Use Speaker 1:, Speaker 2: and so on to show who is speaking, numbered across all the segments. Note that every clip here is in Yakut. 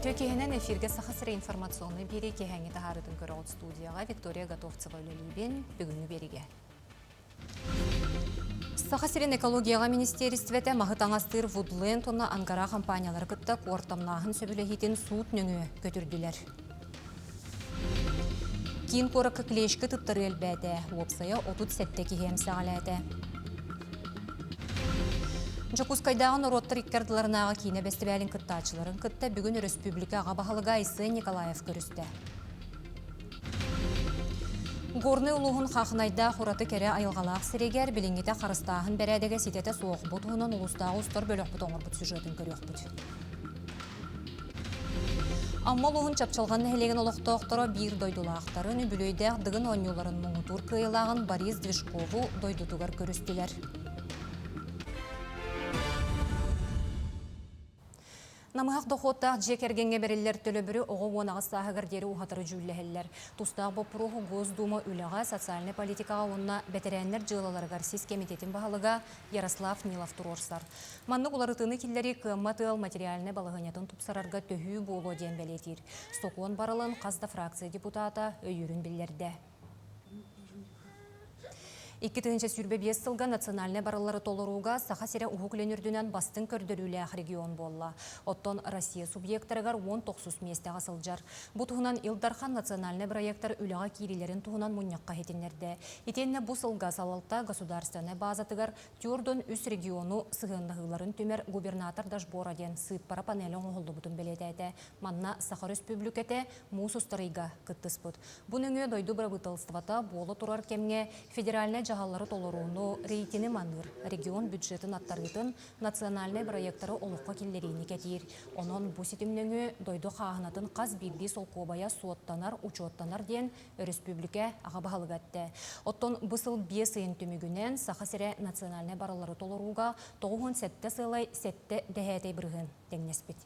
Speaker 1: Үтүө киһинэн эфиргэ Саха сирэ информационнай биэрии киэһээҥҥи таһаарыытын көрөҕүт студияҕа Виктория Готовцева үлэлиибин. Бүгүҥҥү биэриигэ. Саха сирин экологияҕа министиэристибэтэ маһы таҥастыыр Вудленд уонна Ангара компаниялары кытта куортамнааһын сөбүлэһиитин суут нөҥүө көтүрдүлэр. Киин куоракка клещка тыттарыы элбээтэ, уопсайа 37 киһи эмсэҕэлээтэ. Дьокуускайдааҕы норуоттар икки ардыларынааҕы киинэ бэстибээлин кыттааччыларын кытта бүгүн өрөспүүбүлүкэ аҕа баһылыга Айсен Николаев көрүстэ. Горнай улууһун Хаахынайдаах ураты кэрэ айылҕалаах сиригэр билиҥҥитэ харыстааһын бэрээдэгэ ситэтэ суох. Бу туһунан улуустааҕы устар бөлөхпүт оҥорбут сюжетын көрүөхпүт. Амма улууһун Чапчылҕан нэһилиэгин олохтоохторо биир дойдулаахтарын, үбүлүөйдээх Дыгын оонньууларын муҥутуур кыайыылааҕын Борис Движкову дойдутугар көрүстүлэр. Намыһах дохуоттаах дьиэ кэргэҥҥэ бэриллэр төлөбүрү оҕо 18 сааһыгар диэри уһатары дьүүллэһэллэр. Тустаах боппуруоһу Госдума үлэҕэ, социальнай политикаҕа уонна бэтэрээннэр дьыалаларыгар сис кэмитиэтин баһылыга Ярослав Нилов туруорсар. Маннык уларытыыны киллэрии кыаммат ыал материальнай балаһыанньатын тупсарарга төһүү буолуо диэн бэлиэтиир. Сокуон барылын хас да фракция депутата өйүүрүн биллэрдэ. 2025 сылга национальнай барыллары толорууга Саха сирэ Уһук Илин үрдүнэн бастыҥ көрдөрүүлээх регион буолла. Оттон Россия субъектарыгар 19 миэстэҕэ сылдьар. Бу туһунан Ил Дархан национальнай бырайыактар үлэҕэ киириилэрин туһунан мунньахха иһитиннэрдэ. Итиэннэ бу сылга салалта государственнай баазатыгар Тюрдон үс региону сыһыаннаһыыларын түмэр губернатор Дашбора диэн сыыппара панели оҥоһуллубутун бэлиэтээтэ. Манна Саха Өрөспүүбүлүкэтэ муус устар ыйга кыттыспыт. Бу нөҥүө дойду бырабыыталыстыбата буола турар кэмҥэ федеральнай дьаһаллары толорууну, рейтини маныыр, регион бюджетын аттарыытын, национальнай бырайыактары олоххо киллэриини кэтиир. Онон бу ситим нөҥүө дойду хааһынатын хас биирдии солкуобайа суоттанар, учуоттанар диэн өрөспүүбүлүкэ аҕа баһылыга эттэ. Оттон бу сыл биэс ыйын түмүгүнэн Саха сирэ национальнай барыллары толорууга 97 сыалай сэттэ дэһээтэй бырыһыан тэҥнэспит.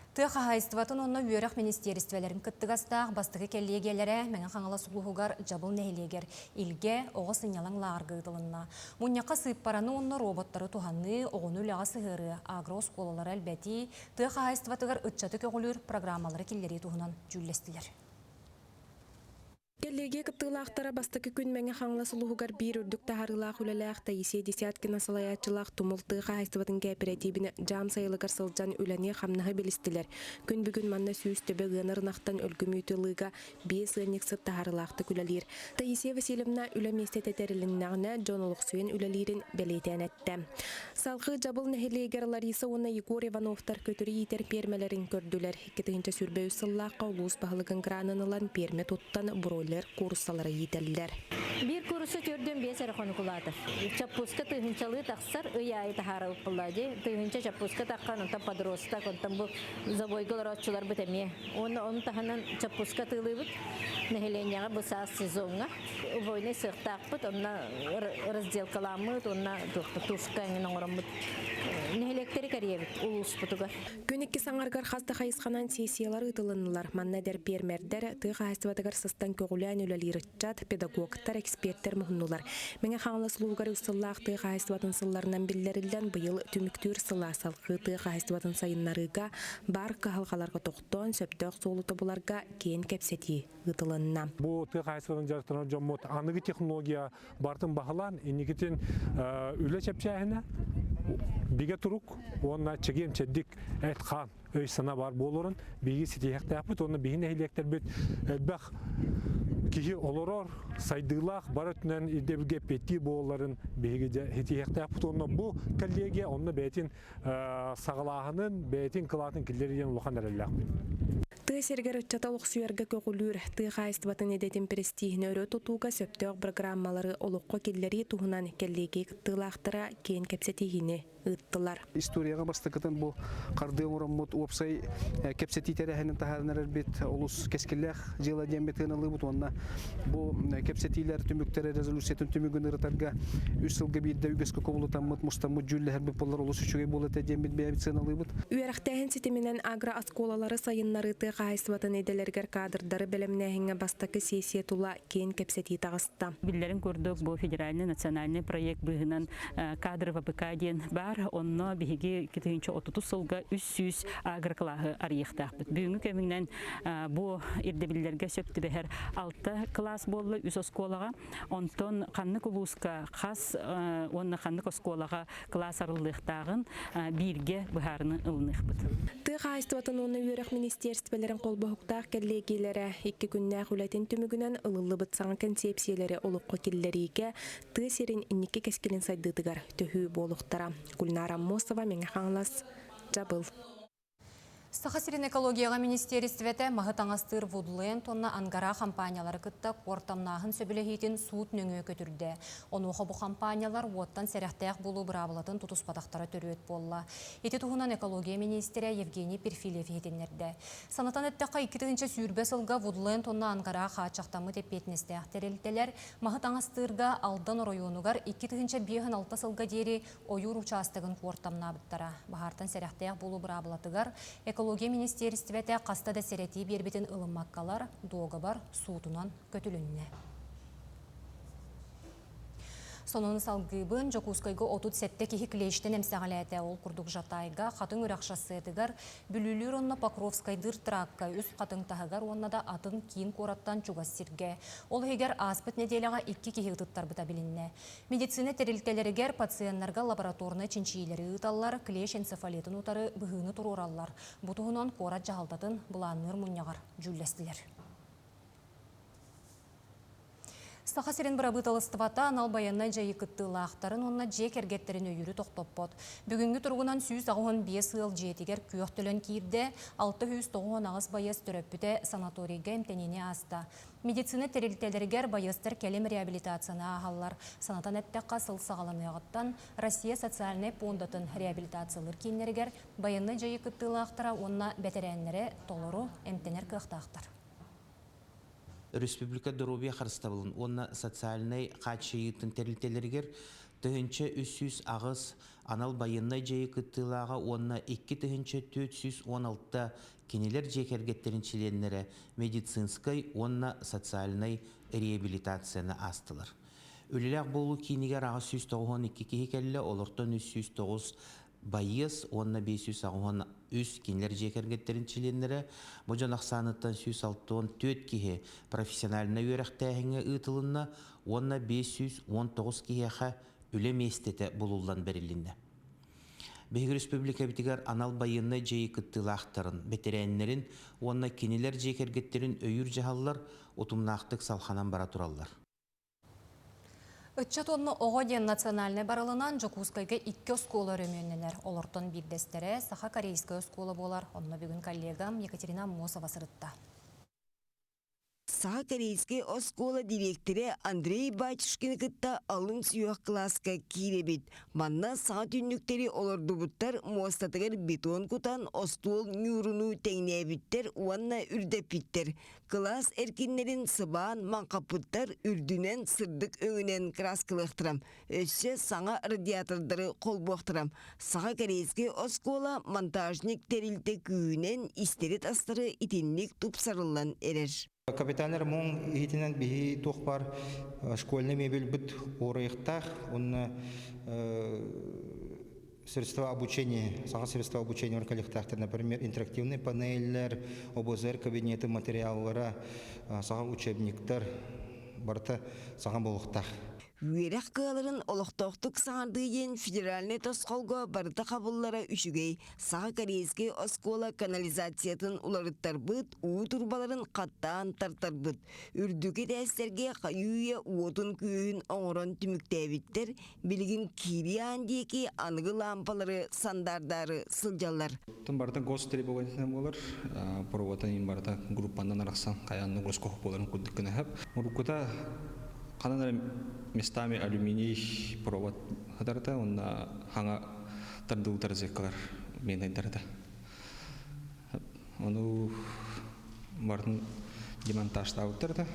Speaker 1: Тыа хаһаайыстыбатын уонна үөрэх министиэристибэлэрин кыттыгастаах бастакы кэллиэгийэлэрэ Мэҥэ Хаҥалас улууһугар Дьабыл нэһилиэгэр Илгэ оҕо сынньалаҥ лааҕырга ыытылынна. Мунньахха сыыппараны уонна роботтары туһаныы, оҕону үлэҕэ сыһыарыы, агро-оскуолалары элбэтии, тыа хаһаайыстыбатыгар ыччаты көҕүлүүр программалары киллэрии туһунан дьүүллэстилэр.
Speaker 2: Кэллиэгийэ кыттыылаахтара бастакы күн Мэҥэ Хаҥалас улууһугар биир үрдүк таһаарыылаах үлэлээх Таисия Десяткина салайааччылаах Тумул тыа хаһаайыстыбатын кээпэрэтиибин дьаам сайылыгар сылдьан үлэни-хамнаһы билистилэр. Күн бүгүн манна 100 төбө ыанар ынахтан өлгөм үүтү ылыыга биэс ыанньыксыт таһаарыылаахтык үлэлиир. Таисия Васильевна үлэ миэстэтэ тэрилиннэҕинэ дьон олохсуйан үлэлиирин бэлиэтээн эттэ. Салгыы Дьабыл нэһилиэгэр Лариса уонна Егор Ивановтар көтөрү иитэр пиэрмэлэрин көрдүлэр. 2023 сыллаахха улуус баһылыгын гранын ылан пиэрмэ туттан бройлер кууруссалары иитэллэр.
Speaker 3: Биир куурусса 45 эрэ хонукулаатар. Чаппуска тыһыынчалыы тахсар, ый аайы таһаарабыт буолла дии. Тыһыынча чаппуска таххан, онтон подросток, онтон бу забойга олорооччуларбыт эмиэ. Уонна ону таһынан чаппуска атыылыыбыт нэһилиэнньэҕэ бу саас сезоҥҥа. Убойнай сыахтаахпыт, онно разделкаламмыт, уонна тушка эҥин оҥороммут нэһилиэктэри кэрийэбит улууспутугар.
Speaker 2: Күн иккис аҥарыгар хас да хайысханан сессиялар ыытылыннылар. Манна эдэр пиэрмэрдэр, тыа хаһаайыстыбатыгар сыстан көҕүлээн үлэлиир ыччат, педагогтар, эксперттэр муһуннулар. Мэҥэ Хаҥалас улууһугар үс сыллаах тыа хаһаайыстыбатын сылларынан биллэриллэн, быйыл түмүктүүр сыла салгыы тыа хаһаайыстыбатын сайыннарыыга баар кыһалҕаларга тохтоон, сөптөөх суолу тобуларга киэн кэпсэтии ыытылынна.
Speaker 4: Бу тыа хаһаайыстыбатын дьарыктанар дьоммут аныгы технология барытын баһылаан, инникитин үлэ чэпчээһинэ, бигэ турук уонна чэгиэн-чэбдик эт-хаан, өй-санаа баар буоларын биһиги ситиһиэхтээхпит уонна биһи нэһилиэктэрбит элбэх киһи олорор, сайдыылаах бары өттүнэн ирдэбилгэ эппиэттиир буоларын биһиги дьэ ситиһиэхтээхпит уонна бу коллегия онно бэйэтин саҕалааһынын, бэйэтин кылаатын киллэрэр диэн улахан эрэллээхпит.
Speaker 2: Тыа сиригэр ыччаты олохсуйарга көҕүлүүр, тыа хаһаайыстыбатын идэтин престииһин өрө тутууга сөптөөх программалары олоххо киллэрии туһунан кэллиэгийэ кыттыылаахтара киэн кэпсэтиһиини ыыттылар.
Speaker 5: Историяҕа бастакытын бу хардыы оҥороммут уопсай кэпсэтии тэрээһинин таһааран эрэрбит олус кэскиллээх дьыала диэммит ылыыбыт уонна бу кэпсэтиилэр түмүктэрэ резолюциятын түмүгүн ырытарга үс сылга биирдэ үгэскэ кубулутаммыт мустаммыт дьүүллэһэрбит буоллар олус үчүгэй буолуо этэ диэммит бэйэбит сыаналыыбыт.
Speaker 2: Үөрэхтээһин ситиминэн агрооскуолалары сайыннарыы тыа хаһаайыстыбатын идэлэригэр кадрдары бэлэмнээһиҥҥэ бастакы сессия тула киэн кэпсэтии таҕыста.
Speaker 6: Биллэрин курдук, бу федеральный национальный проект быыһынан кадры ВПК диэн баар. баар, онно биһиги 2030 сылга 300 агрокылааһы арыйыахтаахпыт. Бүгүҥҥү кэминэн бу ирдэбиллэргэ сөп түбэһэр алта кылаас буолла үс оскуолаҕа. Онтон ханнык улууска хас уонна ханнык оскуолаҕа кылаас арыллыахтааҕын бииргэ быһаарыны ылыныахпыт.
Speaker 2: Тыа хаһаайыстыбатын уонна үөрэх министиэристибэлэрин холбоһуктаах кэллиэгийлэрэ икки күннээх үлэтин түмүгүнэн ылыллыбыт саҥа кэнсиэпсийэлэри олоххо киллэриигэ тыа сирин инники кэскилин сайдыытыгар төһүү буолуохтара. Гульнара Аммосова, Мэҥэ Хаҥалас, Дьабыл.
Speaker 1: Саха сирин экологияҕа министиэристибэтэ маһы таҥастыыр Вудленд уонна Ангара хампаанньалары кытта куортамнааһын сөбүлэһиитин суут нөҥүө көтүрдэ. Онуоха бу хампаанньалар уоттан сэрэхтээх буолуу быраабылатын тутуспатахтара төрүөт буолла. Ити туһунан экология миниистирэ Евгений Перфильев иһитиннэрдэ. Санатан эттэххэ, 2020 сылга Вудленд уонна Ангара хааччахтаммыт эппиэтинэстээх тэрилтэлэр маһы таҥастыырга Алдан оройуонугар 2056 сылга диэри ойуур учаастагын куортамнаабыттара. Баһаартан сэрэхтээх буолуу быраабылатыгар экология министиэристибэтэ хаста да сэрэтии биэрбитин ылыммаккалар, дуогабар суутунан көтүлүннэ. Сонуну салгыыбын. Дьокуускайга 37 киһи клещтэн эмсэҕэлээтэ. Ол курдук Жатайга, Хатыҥ үрэх шоссетыгар, Бүлүүлүүр уонна Покровскайдыыр тракка, Үс Хатыҥ таһыгар уонна да атын киин куораттан чугас сиргэ. Ол иһигэр ааспыт нэдиэлэҕэ икки киһи ытыттарбыта билиннэ. Медицина тэрилтэлэригэр пациеннарга лабораторнай чинчийиилэри ыыталлар, клещ энцефалитын утары быһыыны туруораллар. Бу туһунан куорат дьаһалтатын былаанныыр мунньаҕар дьүүллэстилэр. Саха сирин бырабыыталыстыбата анал байыаннай дьайыы кыттыылаахтарын уонна дьиэ кэргэттэрин өйүүрү тохтоппот. Бүгүҥҥү туругунан 185 ыал дьиэтигэр күөх төлөн киирдэ, 698 байыас төрөппүтэ санаторийга эмтэниини ааста. Медицина тэрилтэлэригэр байыастар кэлим реабилитацияны ааһаллар. Санатан эттэххэ, сыл саҕаланыаҕыттан Россия социальнай пуондатын реабилитациялыыр кииннэригэр байыаннай дьайыы кыттыылаахтара уонна бэтэрээннэрэ толору эмтэнэр кыахтаахтар.
Speaker 7: Республика доруобуйа харыстабылын уонна социальнай хааччыйыытын тэрилтэлэригэр 1308 анал байыаннай дьайыы кыттыылааҕа уонна 2416 Кинилэр дьиэ кэргэттэрин чилиэннэрэ медицинскэй уонна социальнай реабилитацияны аастылар. Үлэлээх буолуу киинигэр 892 киһи кэллэ, олортон 309 байыас уонна 583 кинилэр дьиэ кэргэттэрин чилиэннэрэ. Бу дьон ахсааныттан 164 киһи профессиональнай үөрэхтээһиҥҥэ ыытылынна уонна 519 киһиэхэ үлэ миэстэтэ булуллан бэрилиннэ. Биһиги республикабытыгар анал байыаннай дьайыы кыттыылаахтарын, бэтэрээннэрин уонна кинилэр дьиэ кэргэттэрин өйүүр дьаһаллар утумнаахтык салханан бара тураллар.
Speaker 1: Ыччат уонна оҕо диэн национальнай барылынан Дьокуускайга икки оскуола өрөмүөннэнэр. Олортон биирдэстэрэ Саха-корейскай оскуола буолар. Онно бүгүн коллегам Екатерина Аммосова сырытта.
Speaker 8: Саха корейскай оскуола дириэктэрэ Андрей Батюшкины кытта алын сүһүөх кылааска киирэбит. Манна саҥа түннүктэри олордубуттар, муостатыгар бетон кутан, остуол ньуурунуу тэҥнээбиттэр уонна үрдэппиттэр. Кылаас эркиннэрин сыбаан маҥхаппыттар, үрдүнэн сырдык өҥүнэн кырааскалыахтара. Өссө саҥа радиатордары холбуохтара. Саха корейскай оскуола монтажник тэрилтэ күүһүнэн истэри-тастары итинник тупсарыллан эрэр.
Speaker 9: Капитальный ремонт иһитинэн биһи туох бар школьный мебельбит уурайыктаах уонна средства обучения, саха средства обучения коллективтар, например, интерактивный панельлер, ОБЗР кабинеты материаллара, саха учебниктар барыта саха буолуохтаах.
Speaker 8: Үөрэх кыаларын олохтоохтук саҥардыы диэн федеральнай тосхолго барыта хабыллара үчүгэй. Саха корейскай оскуола канализациятын уларыттарбыт, уу турбаларын хаттаан тартарбыт. Үрдүкү этээстэргэ хайыы-үйэ уотун-күөһүн оҥорон түмүктээбиттэр, билигин киирии аан диэки аныгы лаампалары сандаардаары сылдьаллар.
Speaker 10: Тын барыта гостребовательный буолар, проводан ин барыта группанан арахсан хайаан нагрузка буоларын курдук гына Уруккута ханан эрэ местами алюминий провод хатарта уонна хаҥа тардылытар зеркалар менайдарда. Ону барын демонтажтаабыттар да,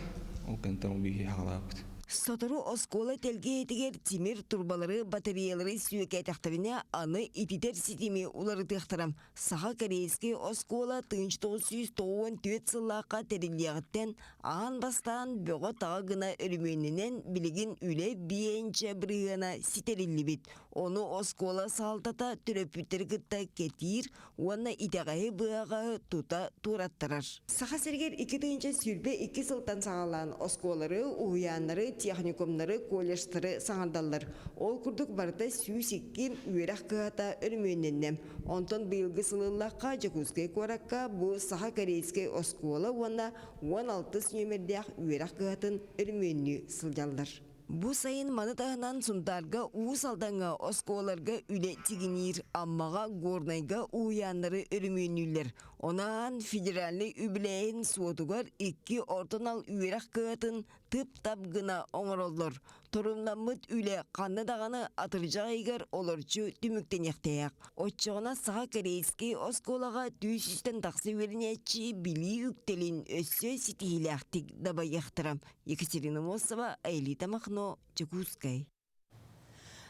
Speaker 10: ол кэнтэн ол биһи хагалаабыт.
Speaker 8: Сотору оскуола тэлгэһэтигэр тимир турбалары, батареялары сүөкээтэхтэринэ, аны ититэр ситими уларытыахтара. Саха-корейскай оскуола 1994 сыллаахха тэриллиэҕиттэн аан бастаан бөҕө-таҕа гына өрөмүөннэнэн билигин үлэ биэнчэ бырыһыана ситэриллибит. Ону оскуола салалтата төрөппүттэри кытта кэтиир уонна итэҕэһи-быһаҕаһы тута туораттарар. Саха сиригэр 2022 сылтан саҕалаан оскуолары, уһуйааннары, техникумнары, колледжтары саҥардаллар. Ол курдук барыта 102 үөрэх кыһата өрөмүөннэннэ. Онтон быйылгы сылыллахха Дьокуускай куоракка бу Саха-корейскай оскуола уонна 16 нүөмэрдээх үөрэх кыһатын өрөмүөннүү сылдьаллар. Бу сайын маны таһынан Сунтаарга, Уус Алдаҥҥа оскуолаларга үлэ тигиниир, Аммаҕа, Горнайга уһуйааннары өрөмүөннүүллэр. Ону федеральнай үбүлээһин суотугар икки орто анал үөрэх кыһатын тып-тап гына оҥороллор. Торумнаммыт үлэ ханна даҕаны атырдьах ыйыгар олорчу түмүктэниэхтээх. Оччоҕуна саха-корейскай оскуолаҕа 300-тэн тахса үөрэнээччи билии үктэлин өссө ситиһиилээхтик дабайыахтара. Екатерина Мосова, Аэлита Махно, Дьокуускай.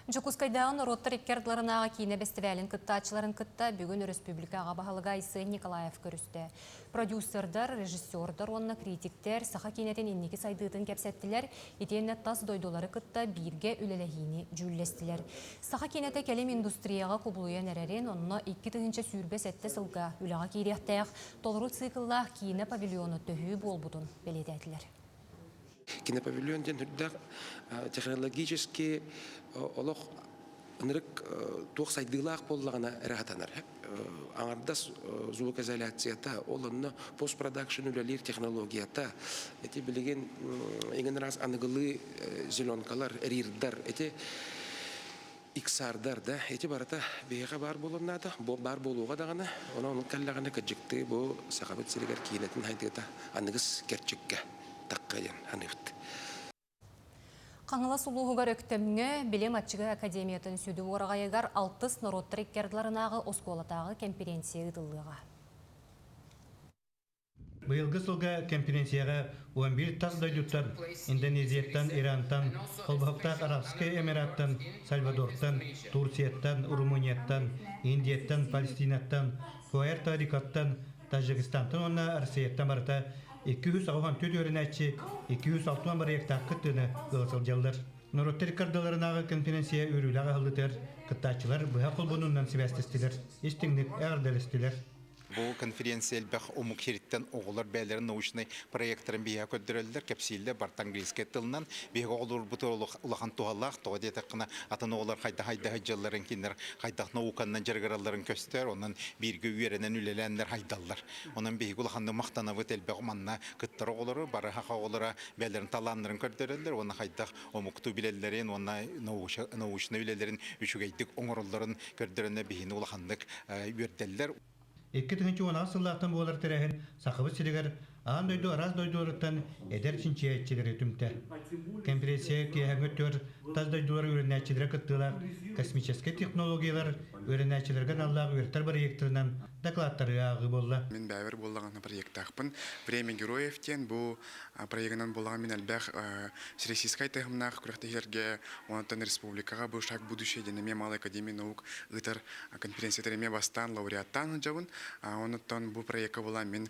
Speaker 1: Дьокуускайдааҕы норуоттар икки ардыларынааҕы киинэ бэстибээлин кыттааччыларын кытта бүгүн өрөспүүбүлүкэ аҕа баһылыга Айсен Николаев көрүстэ. Продюсердар, режиссердар уонна критиктэр саха киинэтин инники сайдыытын кэпсэттилэр, итиэннэ тас дойдулары кытта бииргэ үлэлэһиини дьүүллэстилэр. Саха киинэтэ кэлим индустрияҕа кубулуйан эрэрин, онно 2027 сылга үлэҕэ киириэхтээх толору цикллаах киинэ павильону төһүү буолбутун бэлиэтээтилэр.
Speaker 11: Кинопавильон диэн үрдээх технологически олох ынырык туох сайдыылаах буоллаҕына эрэ хатанар. Аҥардас звукоизоляцията, ол онно постпродакшн үлэлиир технологията, ити билигин иҥин раз аныгылыы зеленкалар, рирдар, ити иксардар да ити барыта биһиэхэ баар буолуон наада, баар буолуоҕа даҕаны, онон кэллэҕинэ кырдьыктыы бу Сахабыт сиригэр киинэтин хайдыыта аныгыс кэрчиккэ таххайан аныыбыт.
Speaker 1: Хаҥалас улууһугар Өктөмҥө Билим аччыгый академиятын сүдү уораҕайыгар алтыс норуоттар икки ардыларынааҕы оскуолатааҕы кэмпириэнсийэ ыытыллыаҕа.
Speaker 12: Быйылгы сылга кэмпириэнсийэҕэ 11 тас дойдуттан Индонезияттан, Ирантан, Холбоһуктаах Арабскай Эмираттан, Сальвадортан, Турцияттан, Румынияттан, Индияттан, Палестинаттан, Пуэрто-Рикоттан, Таджикистантан уонна Россияттан барыта 284 үөрэнээччи 260 бырайыактаах кыттыыны ыла сылдьаллар. Норуоттар иккардыларынааҕы конференция үөрүүлээх аһыллыытыгар кыттааччылар быһа холбонуунан сибээстэстилэр, истиҥник эҕэрдэлэстилэр.
Speaker 13: Бу конференция элбэх омук сириттэн оҕолор бэйэлэрин научнай проекттарын биһиэхэ көрдөрөллөр, кэпсииллэр, барыта английскай тылынан. Биһиги оҕолорбут улахан туһалаах, тоҕо диэтэххинэ, атын оҕолор хайдах хайдах сылдьалларын, кинилэр хайдах науканан дьарыгыралларын көстөр, онон бииргэ үөрэнэн үлэлээннэр хайдаллар. Онон биһиги улаханнык махтанабыт элбэх манна кыттар оҕолору, бары саха оҕолоро бэйэлэрин талааннарын көрдөрөллөр уонна хайдах омуктуу билэллэрин уонна научнай үлэлэрин үчүгэйдик оҥороллорун көрдөрөннөр биһини улаханнык үөрдэллэр.
Speaker 12: 2018 сыллаахтан буолар тэрээһин Сахабыт сиригэр аан дойду араас дойдуларыттан эдэр чинчийээччилэри түмтэ. Конференция киэһээҥҥи өттүгэр тас дойдулар үөрэнээччилэрэ кыттыылаах космическай технологиялар үөрэнээччилэргэ аналлаах үөрэтэр бырайыактарынан дакылааттары ааҕыы буолла.
Speaker 14: Мин бэйэбэр буоллаҕына проектаахпын. Время героев диэн бу проегынан буоллаҕа мин элбэх всероссийскай таһымнаах күрэхтэһиилэргэ онтон республикаҕа бу шаг будущее диэн эмиэ Малая академия наук ыытар конференциятар эмиэ бастаан лауреаттаан сылдьабын. Онуттан бу проекка буолан мин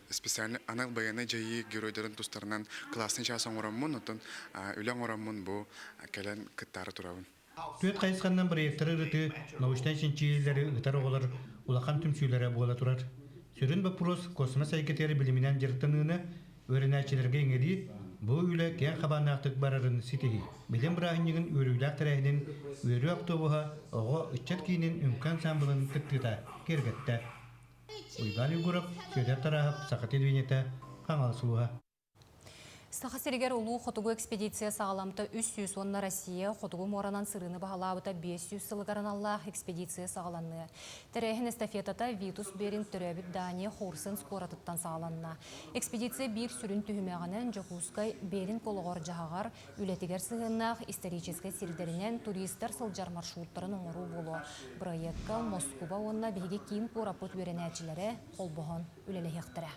Speaker 14: специально анал байыаннай дьайыы геройдарын тустарынан классный час оҥороммун, оттон үлэ оҥороммун бу кэлэн кыттаары турабын.
Speaker 12: Түөрт хайысханнан бырайыактары ырытыы научнай чинчийиилэри ыытар оҕолор улахан түмсүүлэрэ буола турар. Сүрүн боппуруос космос эйгэтигэр билиминэн дьарыктаныыны үөрэнээччилэргэ иҥэрии, бу үлэ киэҥ хабааннаахтык барарын ситиһии. Билим бырааһынньыгын үөрүүлээх тэрээһинин үөрүү автобуһа оҕо ыччат киинин үҥкүү ансаамбылын кыттыыта киэргэттэ. Уйбаан Егоров, Сүөдэр Тарааһап, Саха телевидениетэ, Хаҥалас улууһа.
Speaker 1: Саха сиригэр Улуу Хотугу экспедиция саҕаламмыта 300 уонна Россия Хотугу муоранан сырыыны баһылаабыта 500 сылыгар аналлаах экспедиция саҕаланныа. Тэрээһин эстафетата Витус Беринг төрөөбүт Дания Хорсенс куоратыттан саҕаланна. Экспедиция биир сүрүн түһүмэҕинэн Дьокуускай Беринг олоҕор-дьаһаҕар, үлэтигэр сыһыаннаах историческай сирдэринэн туристар сылдьар маршруттарын оҥоруу буолуо. Бырайыакка Москуба уонна биһиги киин куораппыт үөрэнээччилэрэ холбоһон үлэлэһиэхтэрэ.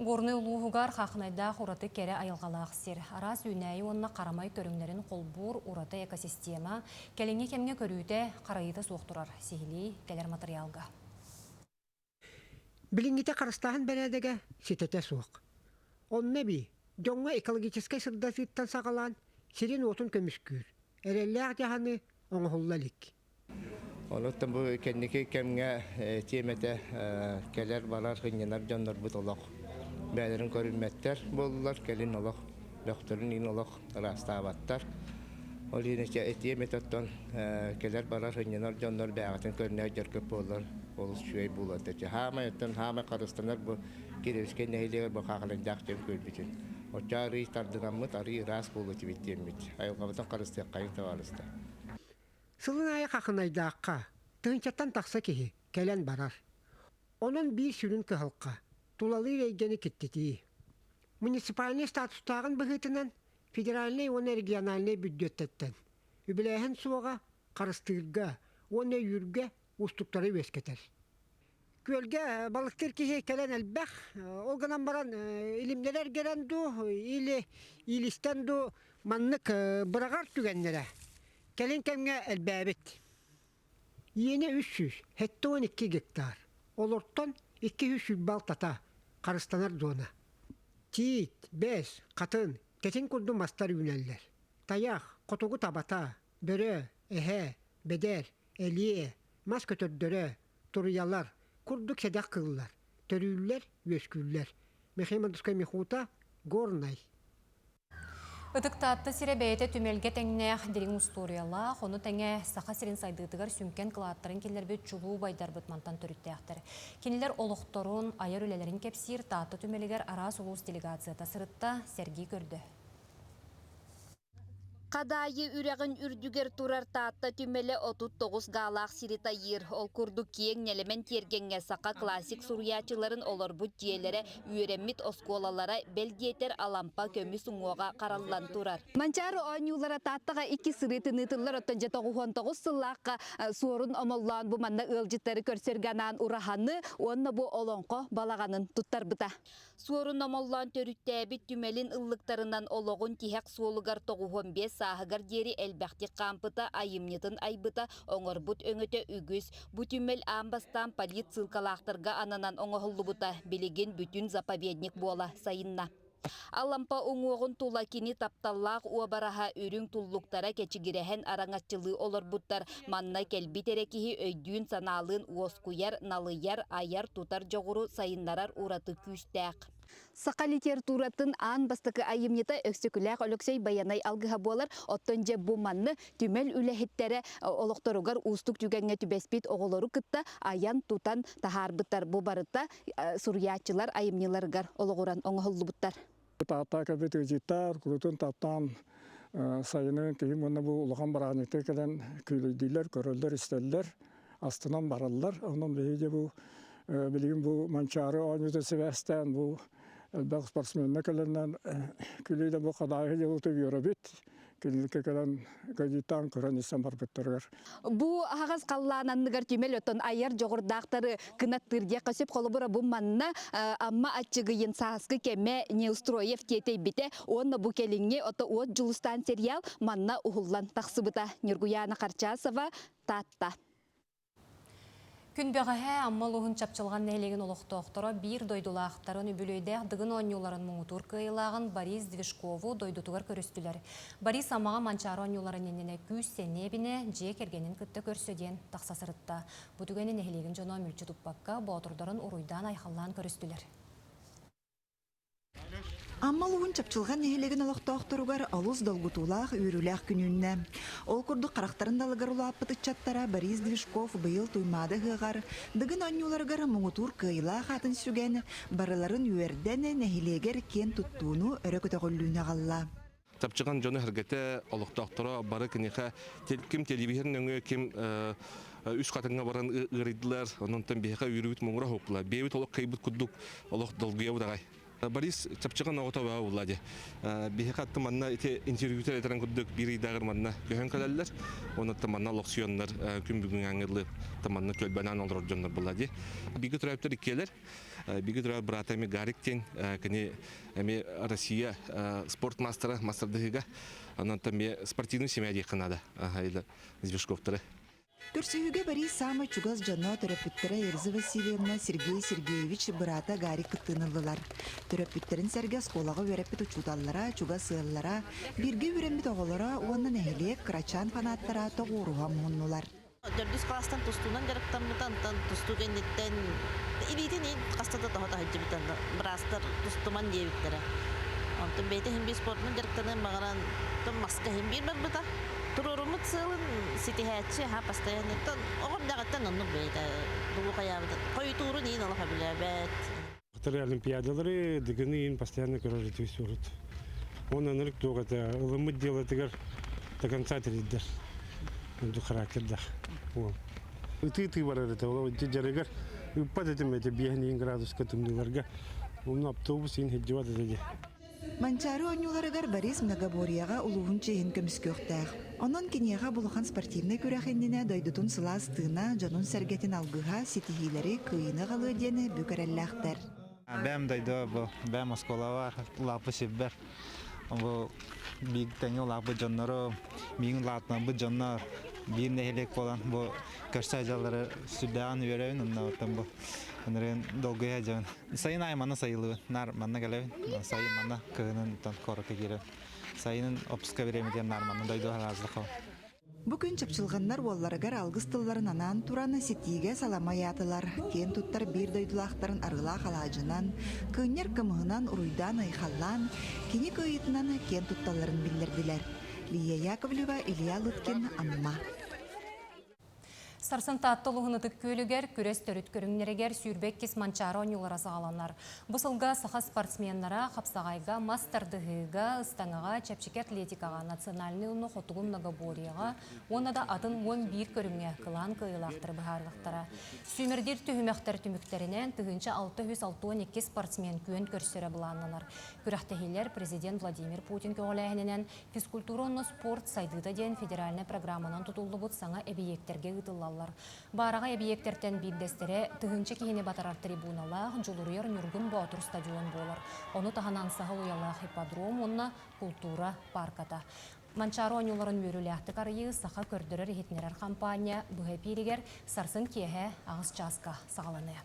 Speaker 1: Горнай улууһугар Хаахынайдаах ураты кэрэ айылҕалаах сир. Араас үүнээйи уонна харамай көрүҥнэрин холбуур ураты экосистема кэлиҥҥи кэмҥэ көрүүтэ, харайыыта суох турар. Сиһилии кэлэр матырыйаалга.
Speaker 15: Билиҥҥитэ харыстааһын бэрээдэгэ ситэтэ суох. Онно эбии дьоҥҥо экологическай сырдатыыттан саҕалаан сирин-уотун көмүскүүр, эрэллээх дьаһаныы оҥоһулла илик.
Speaker 16: Онуттан бу кэнники кэмҥэ тиэмэтэ кэлэр-барар, сынньанар дьоннорбут олох бэйэлэрин көрүммэттэр буоллулар, кэлин олох бөхтөрүн иһин олох ыраастаабаттар. Ол иһин этиэм этэ оттон кэлэр-барар, сынньанар дьоннор бэйэҕитин көрүнэр дьаргыт буоллар олус үчүгэй буолуо этэ. Хаамай оттон хаамай харыстанар бу Кировскай нэһилиэгэр бу хаахалардаах дьон көрбүтүн. Оччо арыый тардынаммыт, арыый ыраас буолуо этибит диэммит. Айылҕабытын харыстыаххайыҥ табаарыстар.
Speaker 15: Сылын аайы Хахынайдаахха тыһыынчаттан тахса киһи кэлэн барар. Онон биир сүрүн кыһалҕа тулалыыр эйгэни киттитии. Муниципальнай статустааҕын быһыытынан федеральнай уонна региональнай бүддьүөттэртэн үбүлээһин суоҕа харыстыырга уонна өйүүргэ уустуктары үөскэтэр. Күөлгэ балыктыыр киһи кэлэн элбэх, ол гынан баран илимнэрэ эргэрэн дуу, или иилистэн дуу маннык быраҕар түгэннэрэ кэлин кэмҥэ элбээбит. Иэнэ 372 гектар, олортон 226-та харыстанар зона. Тиит, бэс, хатын, тэтиҥ курдук мастар үүнэллэр. Тайах, хотугу табата, бөрө, эһэ, бэдэр, элиэ, мас көтөрдөрө, туруйалар курдук сэдэх кыыллар, төрүүллэр, үөскүүллэр. Михаил Мандускай Михута, Горнай.
Speaker 1: Ытык Таатта сирэ бэйэтэ түмэлгэ тэҥнээх дириҥ устуоруйалаах, ону тэҥэ Саха сирин сайдыытыгар сүҥкэн кылааттарын киллэрбит чулуу убайдарбыт мантан төрүттээхтэр. Кинилэр олохторун, айар үлэлэрин кэпсиир Таатта түмэлигэр араас улуус делегацията сырытта, сэргии көрдө.
Speaker 17: Хадаайы үрэҕин үрдүгэр турар Таатта түмэлэ 39 гаалаах сири тайыыр. Ол курдук киэҥ нэлэмэн тиэргэҥҥэ саха классик суруйааччыларын олорбут дьиэлэрэ, үөрэммит оскуолалара, бэл диэтэр Алампа көмүс уҥуоҕа хараллан турар. Манчаары оонньуулара Тааттаҕа икки сырыытын ыытыллар, оттон дьэ 99 сыллаахха Суорун Омоллоон бу манна ыалдьыттары көрсөргө анаан ураһаны уонна бу олоҥхо балаҕанын туттарбыта. Суорун Омоллоон төрүттээбит түмэлин ыллыктарынан олоҕун тиһэх суолугар 95 сааһыгар диэри элбэхтик хаампыта, айымньытын айбыта, оҥорбут өҥөтө үгүс. Бу түмэл аан бастаан полит-ссылкалаахтарга ананан оҥоһуллубута, билигин бүтүн заповедник буола сайынна. Алампа уҥуоҕун тула кини тапталлаах уобараһа үрүҥ туллуктара кэчигирэһэн араҥаччылыы олорбуттар. Манна кэлбит эрэ киһи өйдүүн-санаалыын уоскуйар, налыйар, айар-тутар дьоҕуру сайыннарар ураты күүстээх. Саха литературатын аан бастакы айымньыта Өксөкүлээх Өлөксөй Байанай алгыһа буолар. Оттон дьэ бу манны түмэл үлэһиттэрэ олохторугар уустук түгэҥҥэ түбэспит оҕолору кытта айан-тутан таһаарбыттар. Бу барыта суруйааччылар айымньыларыгар олоҕуран оҥоһуллубуттар.
Speaker 18: Таатта кэлбит ыалдьыттар курутун таптаан сайынын киһим уонна бу улахан бырааһынньыкка кэлэн күүлэйдииллэр, көрөллөр-истэллэр, астынан бараллар. Онон биһиги бу билигин бу Манчаары оонньуутун сибээстээн бу элбэх спортсменнар кэлэннэр күлүү да бу хадааһы дьылыты үөрэбит. Кинилэргэ кэлэн кредиттаан көрөн истэн барбыттарыгар.
Speaker 17: Бу аһаҕас халлаан анныгар түмэл оттон айар дьоҕурдаахтары кынаттыыр диэххэ сөп. Холобура бу манна Амма Аччыгыйын сааскы кэмэ Неустроев тиэтэйбитэ уонна бу кэлиҥҥи ото Уот Дьулустаан сериал манна уһуллан тахсыбыта. Ньургуйаана Харчасова, Таатта.
Speaker 1: Күн бэҕэһээ Амма улууһун Чапчылҕан нэһилиэгин олохтоохторо биир дойдулаахтарын үбүлүөйдээх Дыгын оонньууларын муҥутуур кыайыылааҕын Борис Движкову дойдутугар көрүстүлэр. Борис Аммаҕа Манчаары оонньууларын иннинэ күүс-сэниэ эбинэ, дьиэ кэргэнин кытта көрсө диэн тахса сырытта. Бу түгэни нэһилиэгин дьоно мүлчү туппакка, боотурдарын уруйдаан-айхаллаан көрүстүлэр.
Speaker 19: Амма улууһун Чапчылҕан нэһилиэгин олохтоохторугар олус долгутуулаах, үөрүүлээх күн үүннэ. Ол курдук харахтарын далыгар улааппыт ыччаттара Борис Движков быйыл Туймаада ыһыаҕар Дыгын оонньууларыгар муҥутуур кыайыылаах аатын сүгэн, барыларын үөрдэн, нэһилиэгэр киэн туттууну, өрө көтөҕүллүүнү аҕалла.
Speaker 20: Чапчыган дьоно-сэргэтэ, олохтоохторо бары киниэхэ ким телевизор нөҥүө, ким үс хатыҥҥа баран ыарыйдылар. Онон биһиэхэ үөрүүбүт муҥура хоһуппулар. Биэбит олох кыайбыт курдук олох долгуйабыт аҕай. Борис чапчыган оҕото баа буолла дии. Биһиэхэ аттым манна ити интервьютер этэрэн курдук биир ыйдааҕар манна көһөн кэлэллэр. Онуттан манна олохсуйаннар күн бүгүн аңгылы манна түөлбэнэн олорор дьоннор буолла дии. Бигэ төрөөбүттэр иккиэлэр. Бигэ төрөөбүт быраата эми Гарик диэн кини эми Россия спорт мастера мастердыһыга. Онон эмиэ спортивный семья диэххэ наада. Звешковтары.
Speaker 19: Көрсүһүүгэ Борис саамай чугас дьоно, төрөппүттэрэ Эльза Васильевна, Сергей Сергеевич, быраата Гарик кыттыыны ыллылар. Төрөппүттэрин сэргэ оскуолаҕа үөрэппит учууталлара, чугас ыаллара, бииргэ үөрэммит оҕолоро уонна нэһилиэк кырачаан фанаттара тоҕуоруһа муһуннулар.
Speaker 21: Төрдүс кылаастан тустуунан дьарыктаммыта, онтон тустуу кэнниттэн илиитин хаста да тоһо таһыдьыбыта, быраастар тустуман диэбиттэрэ. Онтон бэйэтэ иһин биир спортунан дьарыктаныан баҕаран, маска иһин биир барбыта. Туруоруммут сыалын ситиһээччи аһа постоянно оҕо эрдэҕиттэн оннук бэйэтэ тугу хайаабыт хойутуурун иин олох өбүлээбэт.
Speaker 22: Вторые олимпиадалары дыгыны иин постоянно көрөр этибит Он ынырык туох этэ ылыммыт делотыгар до конца тириддер. Онду характердах. Ытыы-ытыы барар этэ. Ол дьарыгар ыппат этим этэ биэһин градуска тымныыларга. Онно автобус иин хиджибат этэ дии.
Speaker 19: Манчаары оонньууларыгар Борис многоборьеҕа улууһун чиэһин көмүскүөхтээх. Онон киниэхэ булахан спортивнай күрэх иннинэ дойдутун сылаас тыына, дьонун-сэргэтин алгыһа, ситиһиилэри, кыайыыны аҕалыа диэн бүк эрэллээхтэр.
Speaker 23: Бэм дойду бу, бэм оскуолабар, улааппыт сирбэр. Бу биир тэҥҥэ улааппыт дьоннору, миигин улаатынарбыт дьоннор биир нэһилиэк буолан бу көрсө дьаллары сүрдээҕин үөрэбин, онно оттон бу ынырыын долгуйа дьон. Сайын аайы манна сайылыбын, наар манна кэлэбин, сайын манна кыһынын куоракка киирэбин. Сайынын отпуска бириэмэтигэр наар манна дойду араазлахабын.
Speaker 19: Бу күн чапчылҕаннар уолларыгар алгыс тылларын анаан туран ситиигэ салама ыйаатылар. Киэн туттар биир дойдулаахтарын арыылаах алаадьынан, кыынньар кымыһынан уруйдаан-айхаллаан, кини кыайыытынан киэн тутталларын биллэрдилэр. Лия Яковлева, Илья Лыткин, Амма.
Speaker 1: Сарсын Таатта улууһун Ытык Күөлүгэр күрэс төрүт көрүҥнэригэр 22 Манчаары оонньуулара саҕаланар. Бу сылга саха спортсменнара хапсаҕайга, мас тардыһыыга, ыстаҥаҕа, чэпчэки атлетикаҕа, национальнай уонна хотугу многоборьеҕа уонна да атын 11 көрүҥҥэ кылаан кыайыылаахтары быһаарыахтара. Сүүмэрдиир түһүмэхтэр түмүктэринэн 1662 спортсмен күөн көрсөрө былааннанар. Күрэхтэһиилэр президент Владимир Путин көҕүлээһининэн Физкультура уонна спорт сайдыыта диэн федеральнай программанан тутуллубут саҥа эбийиэктэргэ ыытыллаллар. Баараҕай эбийиэктэртэн биирдэстэрэ тыһыынча киһини батарар трибуналаах Дьулуруйар Ньургун Боотур стадион буолар. Ону таһынан саһыл уйалаах ипподром уонна култуура паарката. Манчаары оонньууларын үөрүүлээхтик арыйыы саха көрдөрөр-иһитиннэрэр хампаанньа быһа эпииригэр сарсын киэһэ аҕыс чааска саҕаланыа.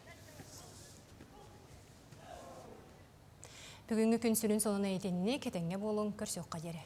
Speaker 1: Бүгүҥҥү күн сүрүн сонуна итинник, этэҥҥэ буолуҥ, көрсүөххэ диэри.